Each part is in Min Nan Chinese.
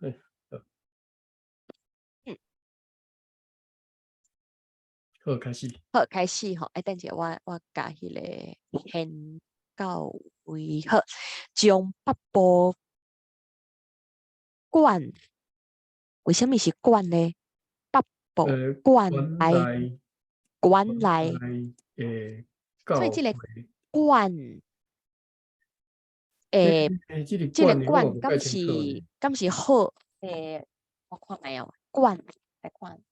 嘿，好。好，開始。好，開始吼，欸，等者我共彼个現到位好，將北部縣，為啥物是縣呢？北部縣內，縣內的所以這个縣，欸，這个縣敢是好？欸，我看覓哦，縣來看。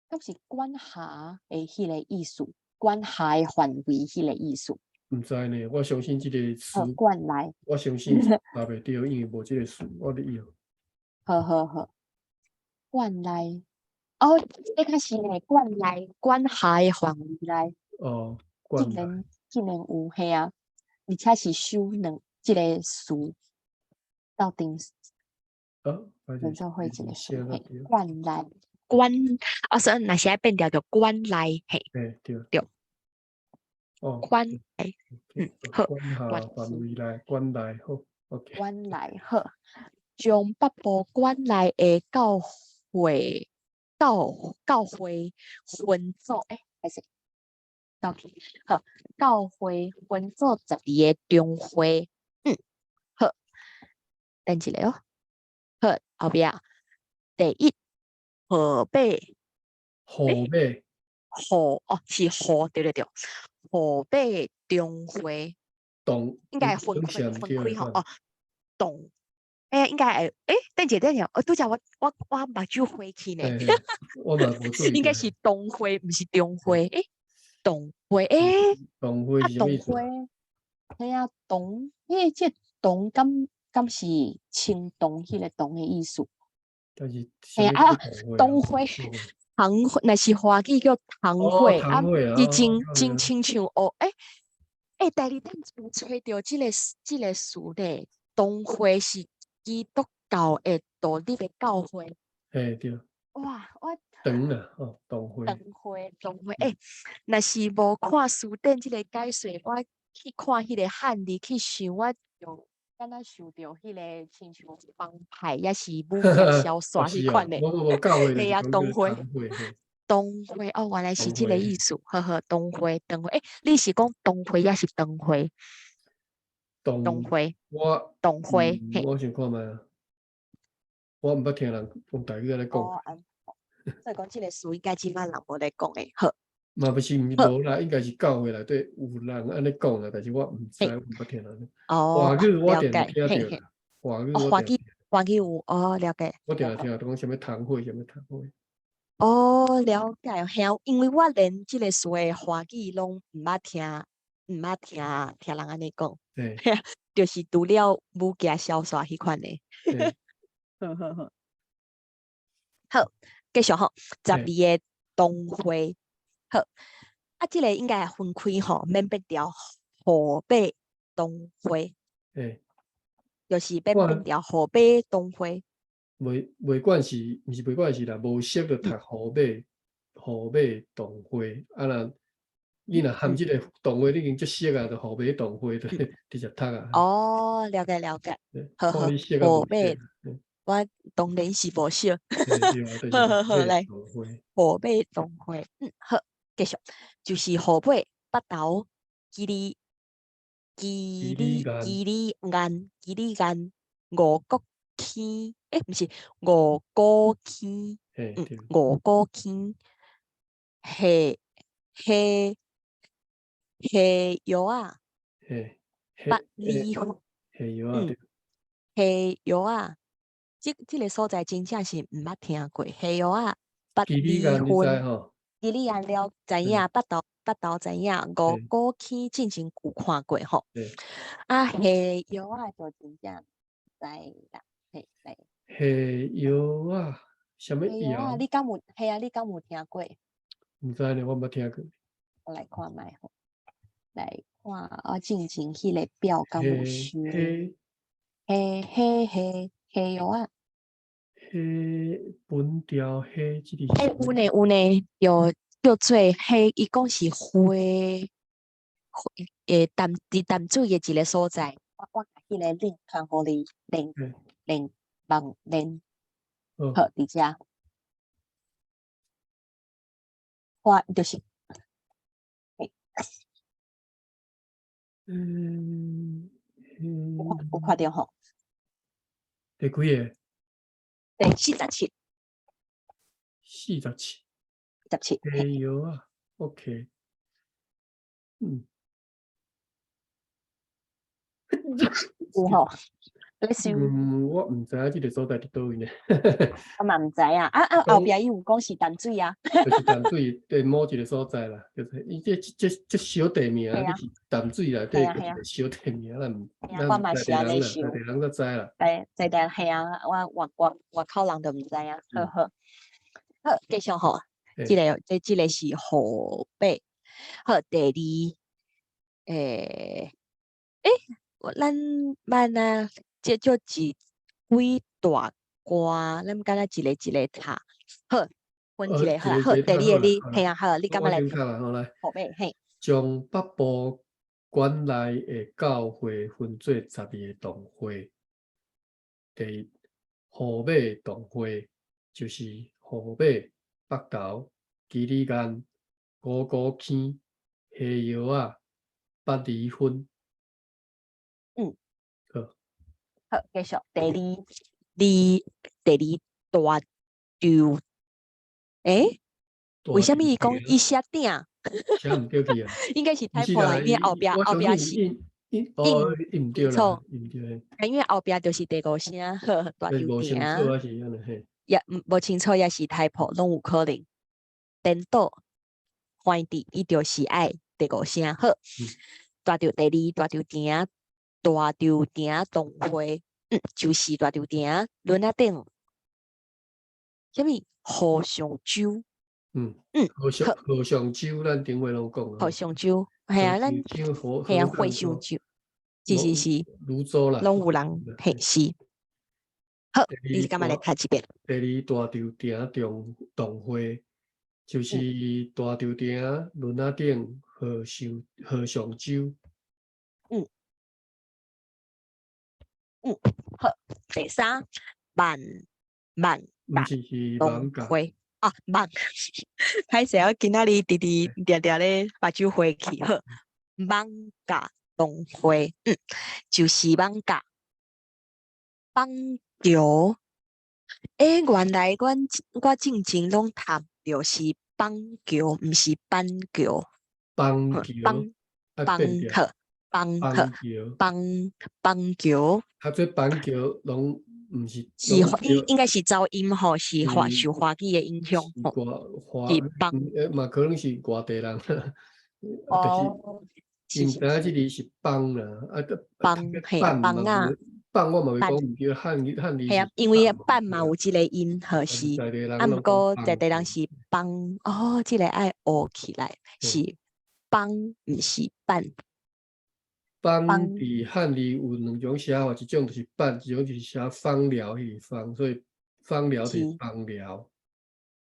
敢是管轄的彼个意思，管轄的範圍彼個意思。毋知呢，我相信這個詞，縣內，我相信答袂對，因為無這個詞，我咧用。好好好，縣內，哦，這較是呢，縣內管轄的範圍內。哦，竟然有嘿啊，而且是收兩這个詞鬥陣。演奏會這個詞，嘿，縣內。管啊，所以若是愛變調就管內嘿，嘿對，對，哦，管內，嗯，好，管轄範圍內，管內好，OK，管內好，將北部縣內的教會教會分組，欸，歹勢，好，教會分做12個中會，嗯，好，等一下哦，好，後壁第一。河馬，河馬，河哦，是河，對對對，河馬中會，動應該分開分開吼哦，動，欸，應該會，欸，等一下等一下，哦，拄才我目睭花去呢，我嘛無注意，應該是東會，毋是中會，欸，東會，欸，東會啊，東會，嘿啊，東，欸，這東敢是青銅彼個銅的意思？但是，嘿啊，堂會，堂會，若是華語叫堂會啊，伊真真親像哦，欸欸，但你頂有揣著這個詞咧，堂會是基督教的獨立的教會。嘿對。哇，我長啊，哦，堂會。堂會，堂會，欸，若是無看辭典這個解說，我去看彼個漢字去想，我就敢若受著彼個親像幫派，抑是武俠小說彼款的。嘿啊，堂會，堂會哦，原來是這個意思。呵呵，堂會，堂會，欸，你是講堂會抑是長會？堂會，我堂會，我想看覓啊，我毋捌聽人講台語按呢講。所以講這個詞應該這擺人無咧講的，好。嘛不是毋是無啦，應該是教會內底有人按呢講啦，但是我毋知，我毋捌聽人。哦，華語我定定聽著啦，華語我華語華語有哦，了解。我定定聽著講啥物堂會，啥物堂會。哦，了解，嘿，因為我連這個詞的華語攏毋捌聽，毋捌聽聽人按呢講。就是除了武俠小說彼款的。好好好。好，繼續吼，12個堂會。好，啊，這個應該會分開吼，免變調河馬堂會。就是變變調河馬堂會。袂管是，毋是袂管是啦，無識就讀河馬河馬堂會。啊若你若含這個堂會，你已經足熟啊，就河馬堂會就直接讀啊。哦，了解了解。好好，河馬，我當然是無識。好好好，來，河馬堂會，嗯，好。繼續，就是河馬北投基里基里基里岸基里岸五股坑，欸，毋是五股坑，嗯，五股坑，下下下藥仔，八里下藥仔，下藥仔，這個所在真正是毋捌聽過，下藥仔八里分。基里岸了知影，北投北投知影，五股坑進前有看過吼。啊，下藥仔就真正毋知啦，嘿來。下藥仔，啥物藥？你敢有？嘿啊，你敢有聽過？毋知呢，我毋捌聽過。我來看覓吼，來看我進前彼個表敢有收。下下下下藥仔。下本調下這個。欸，有呢有呢，叫叫做彼，伊講是花，花，欸，淡佇淡水的一個所在。我共彼個 link 傳予你，連連網連好，好，佇遮。我就是，嘿。有看有看著吼？第幾個？第47。47。 47，哎嘿。哟啊，OK。有吼，你想嗯，我毋知影這个所在佇佗位呢。我嘛毋知影，啊啊後壁伊有講是淡水啊。就是淡水的某一個所在啦，就是伊這小地名，就是淡水內底一個小地名，咱毋我嘛是按呢想。在地人才知啦。對，在地嘿啊，我外口人就毋知影。好好，好，繼續吼，這个這個是河馬。好，第二，欸，咱慢啊，這做一幾大關，咱敢若一个一個讀。好，分一個好啦，好，第二个你，嘿啊，好，你感覺來讀？號碼嘿。將北部縣內的教會分做12個堂會。第一，號碼堂會就是號碼、北投、基里岸、五股坑、下藥仔、北離分。好。好，繼續。第二，二第二大洲，欸？為啥物伊講伊寫鼎？寫毋對去啊？應該是太破啦，因為後壁是音，哦，伊毋對啦，毋對。因為後壁就是第五聲，呵，大洲鼎。也無清楚，也是太破，攏有可能。顛倒，翻佇伊就是愛第五聲，好。大洲第二大洲鼎，大洲鼎堂會，就是大洲鼎輪仔頂，啥物和尚洲？和尚洲，咱頂回攏講。和尚洲，係啊，咱係啊，和尚洲，是是是，蘆洲啦，攏有人，嘿是。好，你敢欲來讀一遍？第二大洲鼎堂會，就是大洲鼎輪仔頂和尚洲。好，第三萬萬艋舺會啊，艋，歹勢，我今仔日直直定定咧目睭花去，好，艋舺堂會，就是艋舺。板橋，欸，原來阮我進前攏讀著是板橋，毋是板橋。板橋，板好，板好，板板橋。啊，這板橋攏毋是，是應該是走音吼，是華受華語的影響吼。是板，嘛可能是外地人。哦，就是，毋知影這裡是枋啦，啊，枋嘿，枋啊。板我嘛袂講毋對，漢字係啊，因為板嘛有這個音，呵是，啊，毋過在地人是枋，哦，這個愛學起來，是枋，毋是板。枋佇漢字有兩種寫法，一種就是板，一種就是寫枋寮彼個枋，所以枋寮就是枋寮。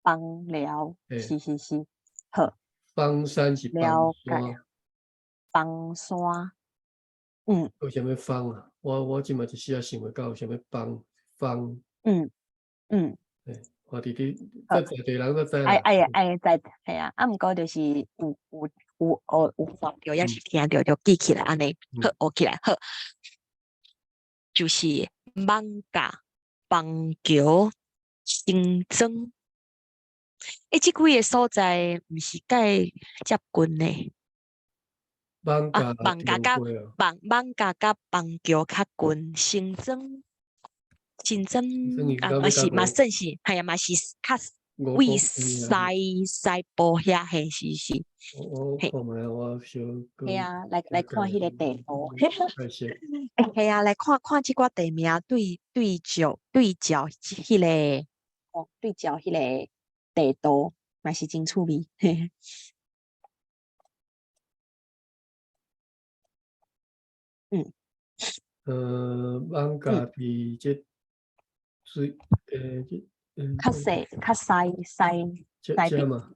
枋寮，是是是，好。枋山是枋山。枋山，有啥物枋啊？我這馬一時仔想袂到有啥物枋枋。對，我佇佇在地人才知啦。愛愛愛知，係啊，啊，毋過就是有學有看著，抑是聽著就記起來按呢，好學起來好。就是艋舺、枋橋、新莊，欸，這幾个所在毋是蓋接近呢？艋啊，舺艋舺佮艋舺佮枋橋較近，新莊新莊啊，嘛是嘛算是，係啊，嘛是較位西部遐，嘿，是是。我看覓，我小係啊，來看彼个地圖。係啊，來看看這寡地名對照彼个，哦，對照彼个地圖，嘛是真趣味。艋舺佇這水，這，較西，較西西西邊。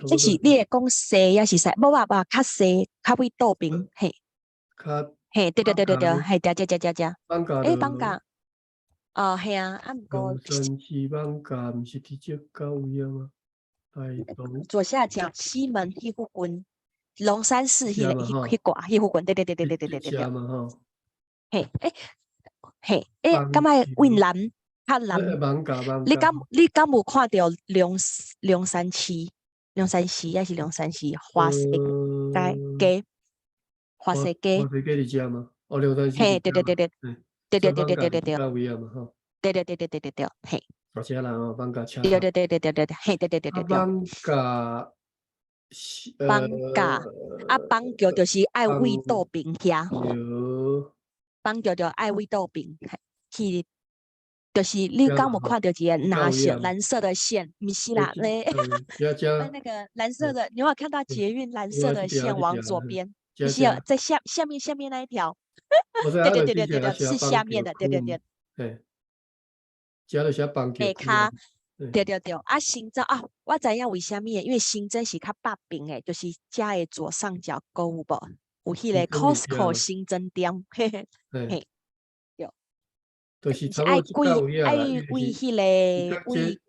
這是你會講西抑是西？無無無，較西，較位倒邊，嘿。較嘿，對對對對對，係遮遮遮遮遮。艋舺。欸，艋舺。哦，係啊，啊毋過。龍山寺艋舺毋是佇這到位啊嗎？台東。左下角西門彼附近，龍山寺彼個彼彼掛彼附近，對對對對對對對對對。嘿，欸，嘿，欸，敢愛位南較南？你敢有看著龍山市？龍山寺抑是龍山市華西街街？華西街。華西街佇遮嗎？哦，龍山寺。嘿，對對對對，對對對對對對對。到位啊嘛吼。對對對對對對對，嘿。哦，遮啦吼，艋舺車。對對對對對對對，嘿，對對對對對。艋舺。艋舺啊，板橋就是愛位倒爿遐。板橋就愛位倒爿去，就是你敢有看著一個藍色藍色的線？毋是啦，咧，那個藍色的，你有沒有看到捷運藍色的線往左邊？是在下下面下面那一條。對對對對對對，是下面的，對對對。對。遮就寫板橋。下跤。對對對，啊，新莊啊，我知影為啥物的，因為新莊是較北邊的，就是遮的左上角閣有無？有彼個 Costco 新莊店，嘿嘿，嘿，對。就是差不多愛位彼個位，位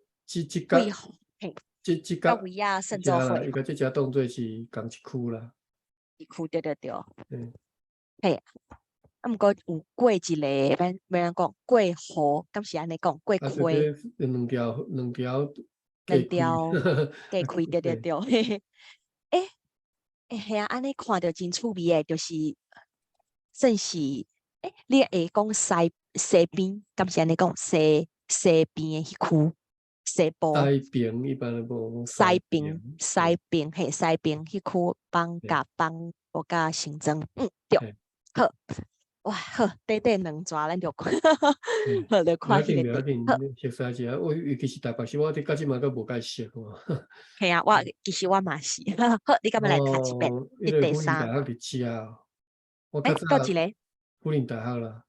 嘿，這位啊，聖周會。伊共這遮當做是仝一區啦。一區，對對對。嘿，啊，毋過有過一個，欲欲按怎講？過河，敢是按呢講？過溪。兩條兩條。兩條過開，對對對。欸欸，嘿啊，按呢看著真趣味的，就是算是欸，你會講西西邊，敢是按呢講？西西邊的彼區，西部。西邊一般來講。西邊西邊嘿，西邊彼區艋舺艋舺佮新莊，嗯對，好，哇好，短短兩逝咱就看，好就看彼個地。好，熟悉一下，我尤其是台北市，我到這馬閣無介熟。嘿啊，我其實我嘛是。好，你敢欲來讀一遍？這第三。大學佇遮。欸，佗一个？輔仁大學啦。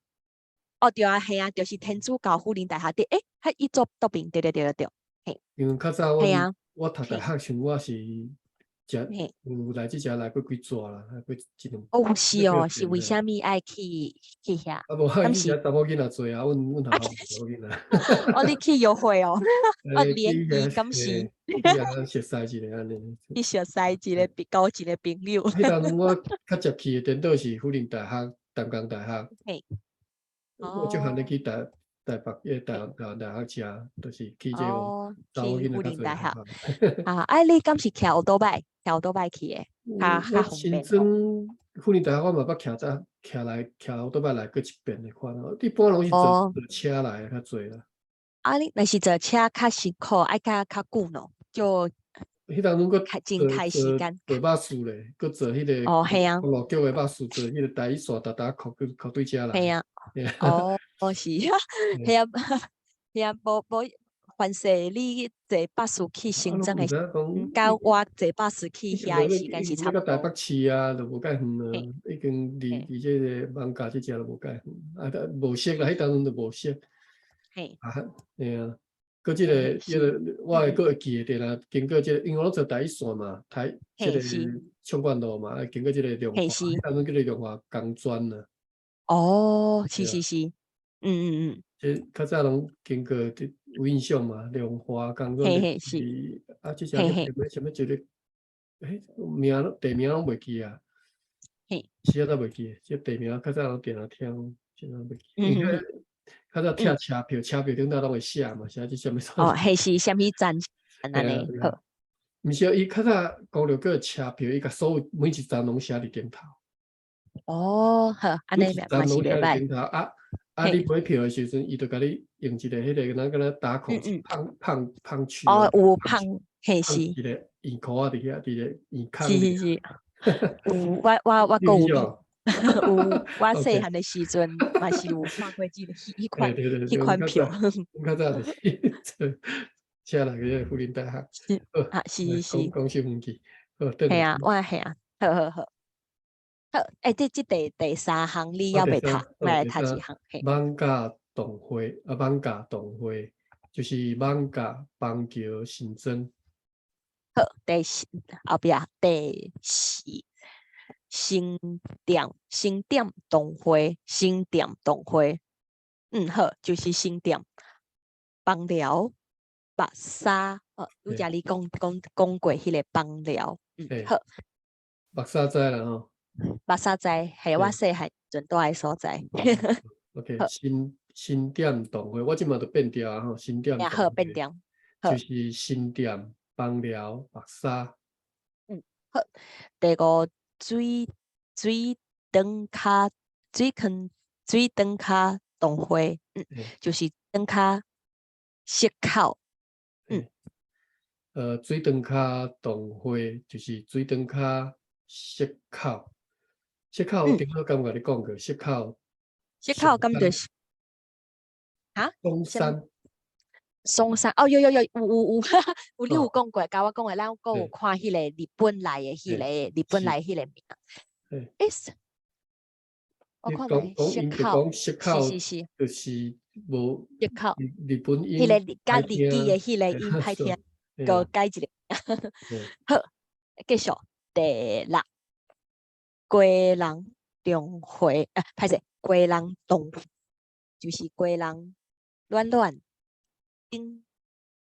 哦，對啊，嘿啊，就是天主教輔仁大學佇，欸，彼伊做倒爿，對對對對對，嘿。因為較早我我讀大學時，我是食有來這遮來過幾逝啦，來過一兩。哦，是哦，是為啥物愛去去遐？啊無，彼時查某囡仔濟啊，阮阮學校查某囡仔。哦，你去約會哦？哦，聯誼敢是？熟似一下按呢。去熟似一个交一个朋友。彼當陣我較捷去的顛倒是輔仁大學、淡江大學。嘿。我足罕咧去台台北，迄台台灣大學遮，就是去這個查某囡仔較濟。大學。啊，啊，你敢是騎歐多拜？騎歐多拜去的？較較方便。新莊輔仁大學我嘛捌騎遮騎來騎歐多拜來過一遍的款哦。一般攏是坐坐車來較濟啦。啊，你若是坐車較辛苦，愛較較久喏，就。彼當陣閣真開時間。坐巴士咧，閣坐彼個哦，嘿啊，公路局的巴士，坐彼個台一線踏踏扣去扣對遮來。嘿啊，哦，哦是，嘿啊，嘿啊，無無，凡勢你坐巴士去新莊的，佮我坐巴士去遐的時間是差不多。台北市啊，就無介遠啊，已經離離這個艋舺這遮就無介遠，啊，無熟啦，彼當陣就無熟。嘿。啊，嘿啊。閣這個，彼个我會閣會記得啦，經過這個，因為我攏坐台一線嘛，台這個暢灌路嘛，啊，經過這個龍華，當陣叫做龍華工專啊。哦，是是是，嗯嗯嗯。這較早攏經過有印象嘛？龍華工專是啊，這啥物啥物一個，欸，名地名攏袂記啊。是啊，都袂記，這地名較早攏定定聽，現在袂記。因為較早拆車票，車票頂頭攏會寫嘛，寫這啥物。哦，彼是啥物站？按呢好。毋是，伊較早公路局的車票，伊共所有每一站攏寫佇頂頭。哦，好，按呢嘛是袂䆀。頂頭啊啊！你買票的時陣，伊就共你用一個彼個敢若敢若打孔胖胖胖區。哦，有胖，嘿是。一個圓箍仔佇遐，佇個圓空。是是是。有，我我我閣有。有，我細漢的時陣嘛是有看過這個彼款彼款票。較早就是車來個輔仁大學。是啊，是是是。講傷遠去。嘿啊，我嘿啊，好好好。好，欸，這這第第三項你猶未讀，我來讀一項。艋舺動會啊，艋舺動會就是艋舺板橋新莊。好，第四後壁第四。新店新店同会，新店同会，好，就是新店枋寮目沙，拄才你讲讲讲过彼个枋寮，好。目沙知啦吼。目沙知，系我细汉阵蹛的所在。 OK，新店同会，我这马就变调啊吼，新店好变调，就是新店枋寮目沙。好，第五水水长跤水坑水长跤同会，就是长跤溪口。水长跤同会就是水长跤溪口，溪口我顶好敢共你讲过，溪口。溪口敢就是？哈？松山。松山哦，有有有有有有，有你有講過，共我講的，咱閣有看彼個日本來的彼個日本來彼個名。欸，我看覓溪口，溪口是是是，就是無溪口日本音，彼個佮日語的彼個音歹聽，閣改一個。好，繼續第六，基隆中會啊，歹勢，基隆東，就是基隆暖暖。頂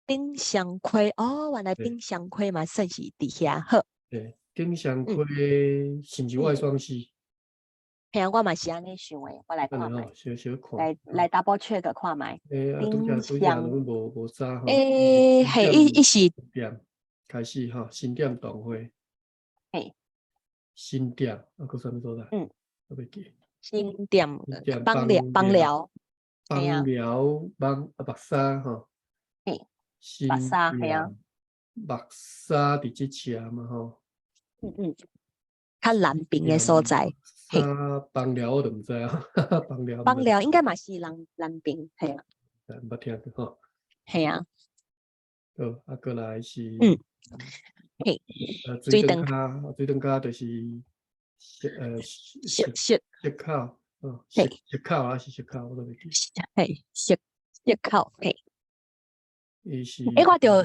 頂雙溪哦，原來頂雙溪嘛算是佇遐好。對，頂雙溪是毋是我的雙溪？嘿啊，我嘛是按呢想的，我來看覓。小小看。來來 double check 看覓。欸，啊，拄才拄才攏無無啥吼。欸，嘿，伊伊是。店開始吼，新店同會。嘿。新店啊，閣啥物所在？我袂記。新店枋寮枋寮。枋寮枋啊目沙吼。嘿。新目沙嘿啊。目沙佇這車嘛吼。較南邊的所在。啊，枋寮我就毋知啊，枋寮。枋寮應該嘛是南南邊，嘿啊。毋捌聽過吼。嘿啊。好，啊，過來是。嘿。水長跤，水長跤就是溪溪溪口，溪溪口還是溪口，我都袂記。嘿，溪溪口，嘿。伊是。欸，我就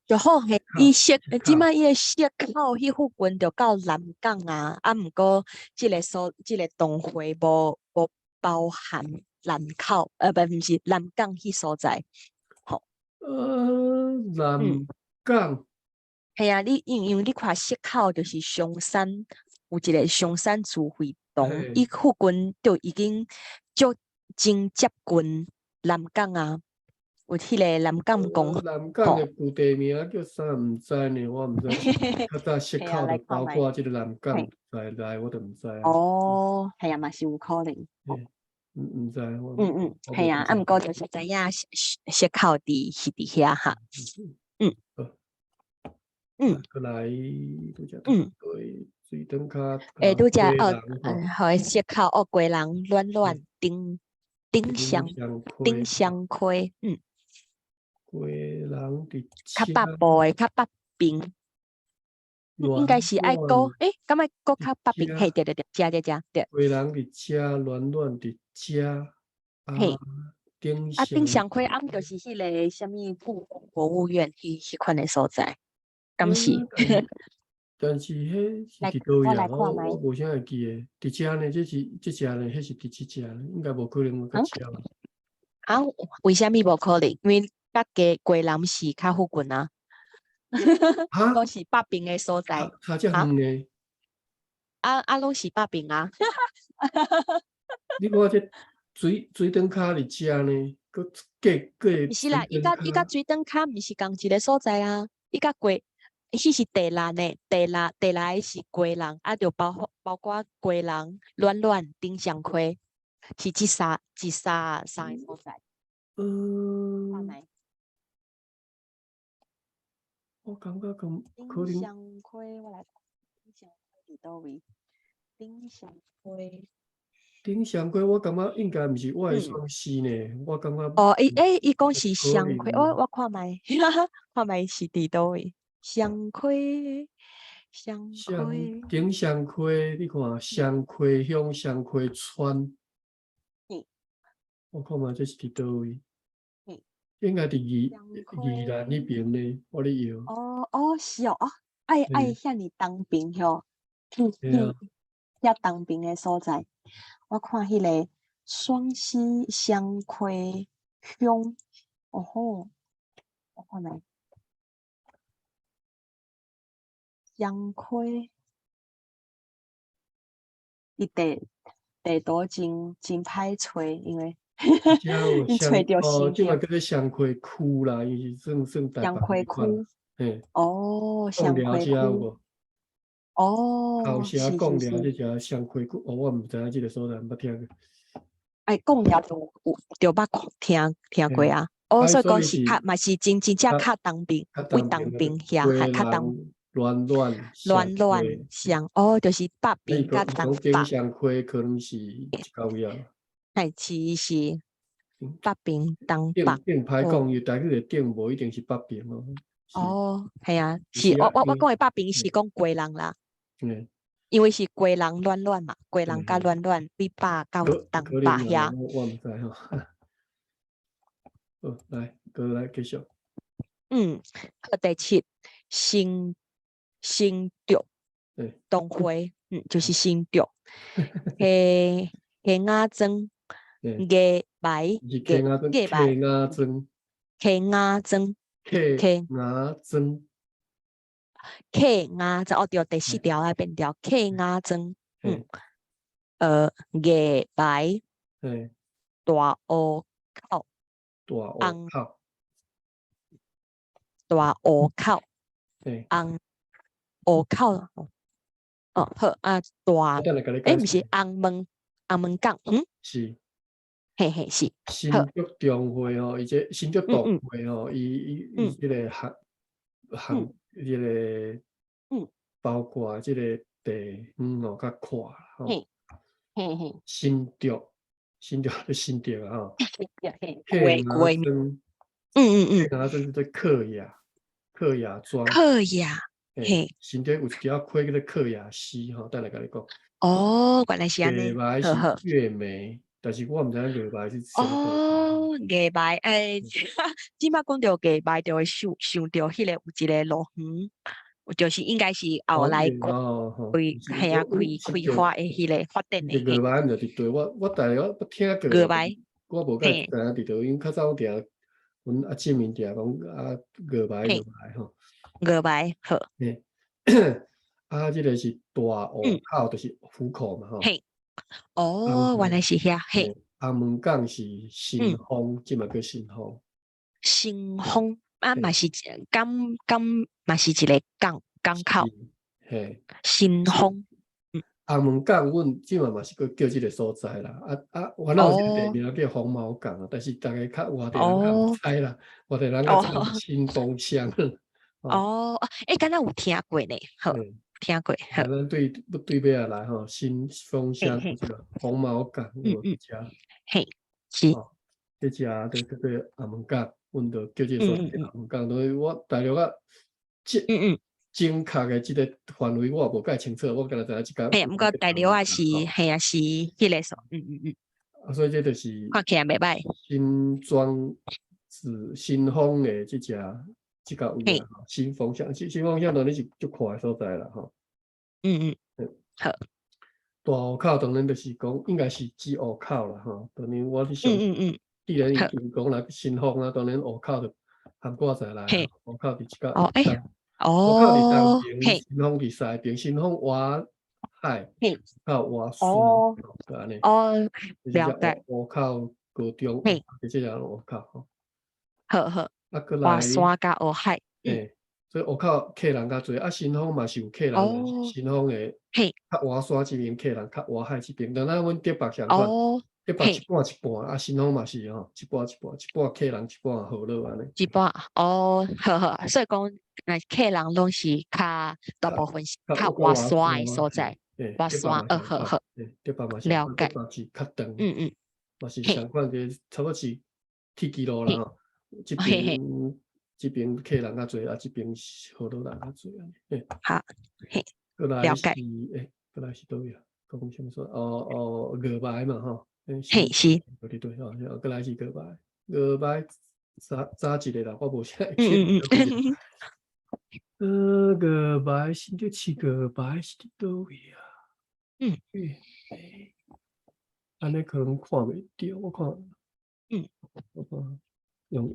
就好嘿，伊溪這擺伊的溪口彼附近就到南港啊，啊，毋過這个所這个同會無無包含南口，不，毋是南港彼所在，吼。南港。嘿啊，你因為你看溪口就是松山，有一個松山自費洞，伊附近就已經足真接近南港啊。有彼個南港公南港的舊地名叫啥？毋知呢，我毋知。較早溪口就包括這個南港在內，我就毋知啊。哦，係啊，嘛是有可能。毋毋知我。係啊，啊，毋過就是知影溪溪口佇是佇遐哈。過來拄才對水長跤。欸，拄才哦，好，溪口哦，基隆暖暖頂頂雙頂雙溪，基隆佇較北部的，較北邊，應該是愛閣，欸，敢愛閣較北邊？嘿，對對對，遮遮遮，對。基隆佇遮，暖暖佇遮，啊，頂啊，頂雙溪暗就是彼個啥物故宮博物院彼彼款的所在，敢是？但是彼是佇佗位啊？我我無啥會記得，佇遮呢？這是這遮呢？彼是佇這遮呢？應該無可能閣遮吧？啊？為啥物無可能？因為佮基基隆是較附近啊，攏是北邊的所在。差遮遠呢？啊啊，攏是北邊啊！你看這水水長跤佇遮呢，閣過過。毋是啦，伊佮伊佮水長跤毋是仝一個所在啊，伊佮過，彼是第六呢，第六第六个是基隆，啊，就包括包括基隆、暖暖、頂雙溪，是這三這三三个所在。看覓。我感覺咁可能。頂雙溪，我來看，頂雙溪佇佗位？頂雙溪。頂雙溪，我感覺應該毋是我的雙溪呢，我感覺。哦，伊欸，伊講是雙溪，我我看覓，看覓是佇佗位？雙溪，雙溪。頂雙溪，你看雙溪鄉、雙溪村。我看覓這是佇佗位？應該佇宜宜蘭彼邊呢，我咧搖。哦哦，是哦，哦，愛愛遐爾東邊吼。對啊。遐東邊的所在，我看彼个雙溪雙溪鄉，哦吼，我看覓，雙溪，伊地圖真真歹揣，因為伊揣著哦，這個叫做雙溪區啦，伊是算算台北雙溪區，嘿，哦，雙溪區。哦，後城貢寮這只雙溪區，哦，我毋知影這个所在，毋捌聽過。哎，貢寮就有，就捌聽聽過啊。哦，所以講是較嘛是真真正較東邊，位東邊遐，還較東。暖暖暖暖雙，哦，就是北邊佮東北。雙溪可能是這個位啊。係是是，北邊東北。頂歹講，伊台語的頂無一定是北邊哦。哦，係啊，是我講的北邊是講基隆啦。嗯，因為是基隆暖暖嘛，基隆佮暖暖比北到東北遐。我毋知吼。好，來，過來繼續。嗯，好，第七，新新竹東會，嗯，就是新竹，溪溪仔莊，月眉，月月溪仔莊，溪仔莊，溪仔莊。客仔莊，哦對，第四條愛變調，客仔莊，嗯，月眉，大湖口，大湖口，大湖口，紅湖口，哦好啊，大，欸，毋是紅門，紅門港，嗯，是，嘿嘿是，新竹中會吼，伊這新竹動會吼，伊這个學學。這个，包括這個地方吼較闊吼。嘿嘿。新竹，新竹就新竹啊吼。客家莊，客家莊叫做客野，客野莊。客野，嘿。新竹有一條溪叫做客野溪吼，等下共你講。哦，原來是按呢。月眉是月眉，但是我毋知影月眉是啥。哦，月眉，欸，這擺講著月眉，就會想想著彼個有一个樂園，就是應該是後來開，嘿啊，開開發的彼个發展的。月眉毋就佇佗，我大概我聽過。月眉，我無介知影佇佗，因為較早定阮阿志明定講啊，月眉月眉吼。月眉好。嘿，啊，這个是大湖口，就是湖口嘛吼。嘿，哦，原來是遐，嘿。紅門港是新豐，這嘛叫新豐。新豐啊，嘛是敢敢嘛是一个港港口。嘿，新豐。紅門港，阮這嘛嘛是閣叫這个所在啦。啊啊，原來有一個地名叫紅毛港啊，但是逐家較外地人較毋知啦，外地人較知新豐鄉。哦，欸，敢若有聽過呢？好，聽過。咱對對尾仔來吼，新豐鄉這個紅毛港有一隻。嘿，是。這隻就叫做紅門港，阮就叫這个所在紅門港。所以我大陸啊，正正確的這个範圍我也無介清楚，我敢若知影這間。嘿，毋過大陸啊是，嘿啊是彼个所，嗯嗯嗯。啊，所以這就是看起來袂歹。新莊是新豐的這隻這個位啊，新豐鄉，新新豐鄉當然是足闊的所在啦，吼。嗯嗯，好。大湖口當然就是講，應該是指湖口啦，吼。當然我佇想，既然伊講來新豐啊，當然湖口就涵蓋在內。湖口佇這個。哦，欸，湖口佇東邊，新豐佇西邊，新豐倚海，較倚山，就按呢。哦，了解。湖口高中，就這個湖口吼。好好。啊，閣來。倚山佮倚海。嘿，所以湖口客人較濟，啊，新豐嘛是有客人，新豐的較倚山這邊客人，較倚海這邊。當然，阮竹北相款，竹北一半一半，啊，新豐嘛是吼，一半一半，一半客人，一半河洛按呢。一半哦，好好，所以講，若客人攏是較大部分是較倚山的所在，倚山，哦，好好，了解。是較長，嘛是相款，就差不多是鐵支路啦吼，這邊這邊客人較濟，啊，這邊河洛人較濟按呢。好，嘿，了解。欸，閣來是佗位啊？講啥物說？哦哦，月眉嘛吼，嘿是。對對吼，閣來是月眉，月眉早早一个啦，我無啥會記。月眉新竹市月眉是佇佗位啊？欸，按呢可能看袂著，我看，我看用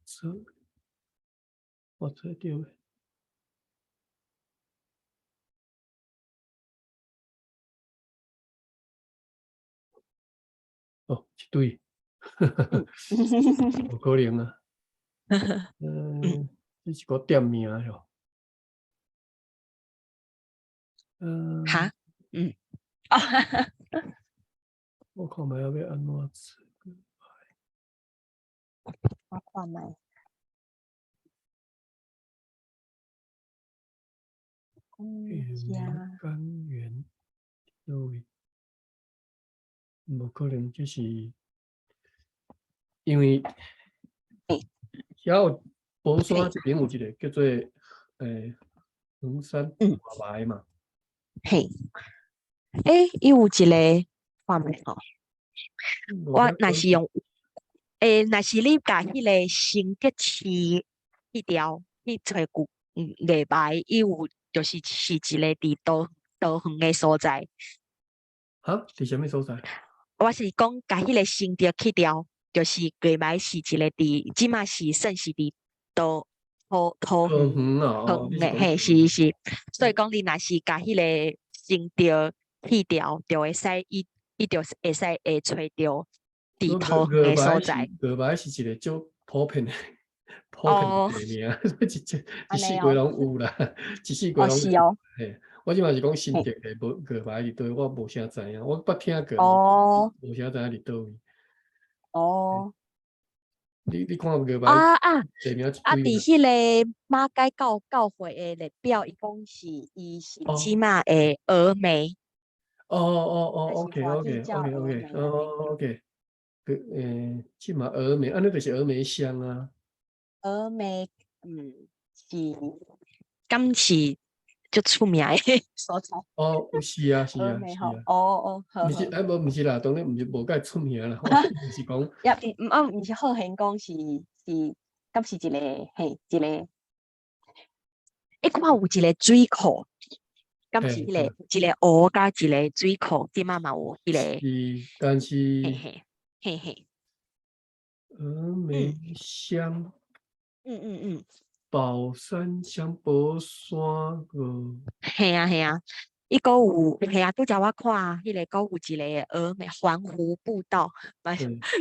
這，我揣著未？哦，一堆，無可能啊！這是個店名喲。哈？嗯。我看覓欲按怎做？我看覓。欸，甘源佗位？無可能，這是因為遐有寶山這邊有一個叫做衡山外嘛。嘿，欸，伊有一個看覓吼，我若是用，欸，若是你共彼個新竹市去掉去揣古月眉，伊有就是是一個佇桃桃園的所在。哈？佇啥物所在？我是講共彼個新竹去掉，就是月眉是一個佇，這馬是算是佇桃桃桃園桃園的，嘿，是是，所以講你若是共彼個新竹去掉，就會使伊伊就會使會揣著佇桃園的所在。月眉是一個足普遍的普遍的地名，一一四季攏有啦，一四季攏有。嘿，我這馬是講新竹的無月眉佇佗位，我無啥知影，我捌聽過，無啥知影佇佗位。你看月眉啊啊地名一啊！堆佇彼個馬偕教教會的列表，伊講是伊是這馬的峨眉。哦，OK，哦，OK，這馬峨眉，按呢就是峨眉鄉啊。峨眉，是，敢是足出名的所在。哦，是啊，是啊，是啊。哦哦，毋是，啊無毋是啦，當然毋是無介出名啦，毋是講。也毋啊，毋是好現講是是，敢是一個嘿一個，欸，看有一個水庫，敢是彼個一個湖佮一個水庫，這馬嘛有彼個。是，但是。嘿嘿，嘿嘿。峨眉鄉。寶山鄉寶山個。嘿啊嘿啊，伊閣有嘿啊，拄才我看彼個閣有一個峨眉環湖步道，嘛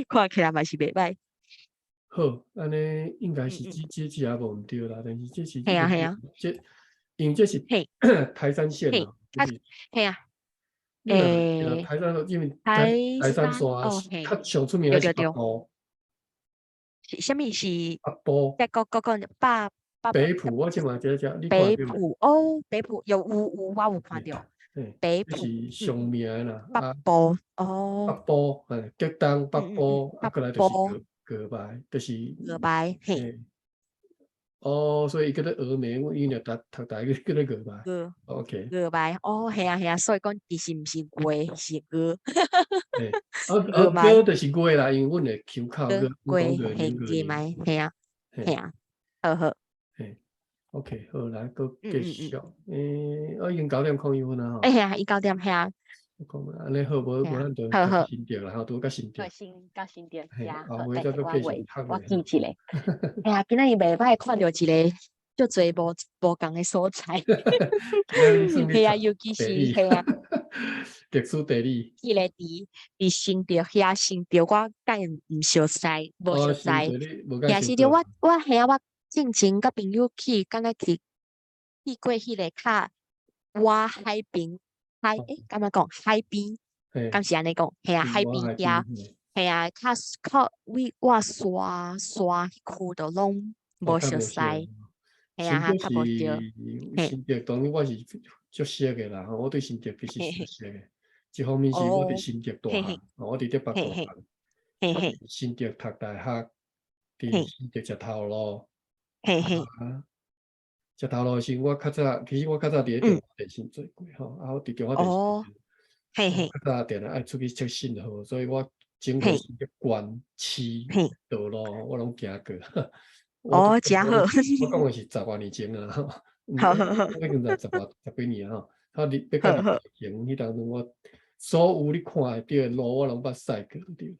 看起來嘛是袂䆀。好，按呢應該是這這這也無毋對啦，但是這是嘿啊嘿啊，這因為這是台山縣啊，嘿啊，欸，台山因為台台山線較上出名的是北埔。是啥物是？北埔。再閣閣講北北埔，我這馬這這，北埔哦，北埔有有有，我有看著。北埔是上名的啦。北埔哦。北埔，竹東北埔，啊，過來就是月眉，就是月眉，嘿。哦，所以伊叫做峨眉，我伊若讀讀台語叫做月眉。OK。月眉，哦，嘿啊嘿啊，所以講其實毋是月，是月。啊啊，叫就是月啦，因為阮會口口月，月，嘿，月眉，嘿啊，嘿啊，好好。嘿，OK，好，來，閣繼續。欸，我已經9點01分啊。欸，嘿啊，伊九點，嘿啊。按呢好，無無咱就較新竹啦，吼，拄較新竹。新較新竹，後尾再閣繼續讀。我記一下。哎呀，今仔日袂䆀看著一個足濟無無仝的所在。嘿啊，尤其是嘿啊，歷史地理。彼個佇佇新竹遐新竹，我敢毋熟似，無熟似。也是著我我嘿啊，我進前佮朋友去，敢若去去過彼個較倚海邊。海欸，敢怎講海邊？敢是按呢講？嘿啊，海邊遐，嘿啊，較較位倚山山彼區都攏無熟似，嘿啊，較無著。新竹當然我是足熟的啦，我對新竹其實是熟的。一方面是我佇新竹大漢，我佇竹北大漢，新竹讀大學，佇新竹食頭路。食頭路的時，我較早其實我較早佇咧中華電信做過吼，啊，我佇中華電信，較早定定愛出去測信號，所以我整個新竹縣市道路我攏行過。哦，誠好。我講的是十外年前啊，吼，已經十十外十幾年啊，吼。啊，入欲甲入行彼當陣，我所有你看會著的路，我攏捌駛過就對啦。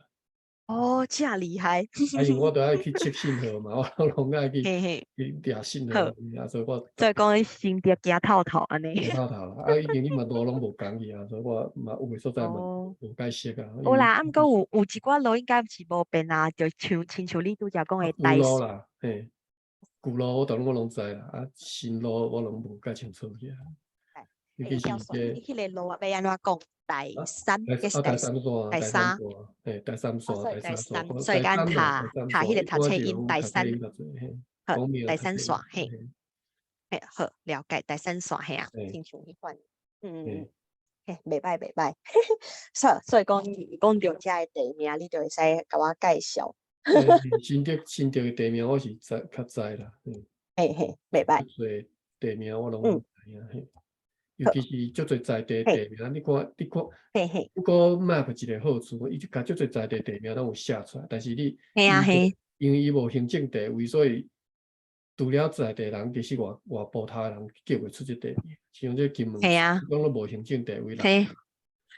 哦，遮厲害！啊，因為我著愛去測信號嘛，我攏愛去去掠信號，啊，所以我所以講新竹行透透按呢。行透透啦，啊，已經你嘛路攏無仝去啊，所以我嘛有的所在嘛無解釋啊。有啦，啊，毋過有一寡路應該是無變啊，就像親像你拄才講的舊路啦，嘿，舊路我當我攏知啦，啊，新路我攏無介清楚去啊。尤其是這彼个路啊，欲按怎講？第三，第三線，第三，嘿，第三線，第三，所以講讀讀彼个讀冊音，第三，好，第三線，嘿，嘿，好，了解，第三線，嘿啊，親像彼款，嗯嗯嗯，嘿，袂䆀袂䆀，所以講講著遮个地名，你就會使共我介紹。新竹的地名我是知較知啦，嗯，嘿嘿，袂䆀。所以地名我攏知影嘿。尤其是足濟在地地名，你看，你看，Google Map 一个好處，伊就共足濟在地地名攏有寫出來，但是你，嘿啊嘿，因為伊無行政地位，所以除了在地人，其實外外埔頭的人叫袂出這地名，像這金門，攏攏無行政地位啦。嘿，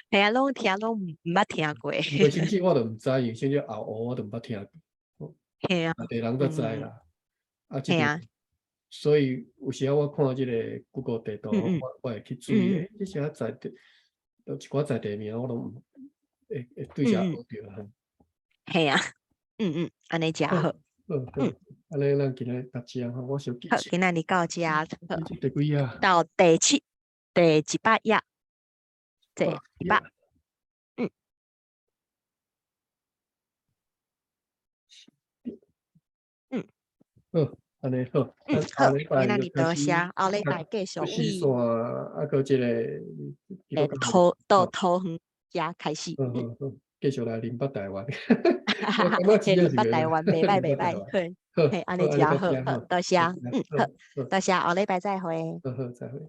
嘿啊，攏聽攏毋捌聽過。甚至我都毋知，因為甚至後湖我都毋捌聽過。嘿啊，在地人才知啦。啊，這個。所以有時仔我看這個 Google 地圖，我會去注意，欸，這些在地，有一寡在地名我攏會會對遮學著哈。嘿啊，嗯嗯，按呢誠好。嗯嗯，按呢咱今日到遮吼，我小記。好，今仔日到遮。第幾頁？到第七，第100頁。第一百。嗯。嗯。好。按呢好，嗯好，今仔日多謝，後禮拜繼續為啊，閣這個桃到桃園遮開始，嗯嗯嗯，繼續來林北台灣，嘿，林北台灣，袂䆀袂䆀，嘿，嘿，按呢誠好，好，多謝，嗯，好，多謝，後禮拜再會。好好，再會。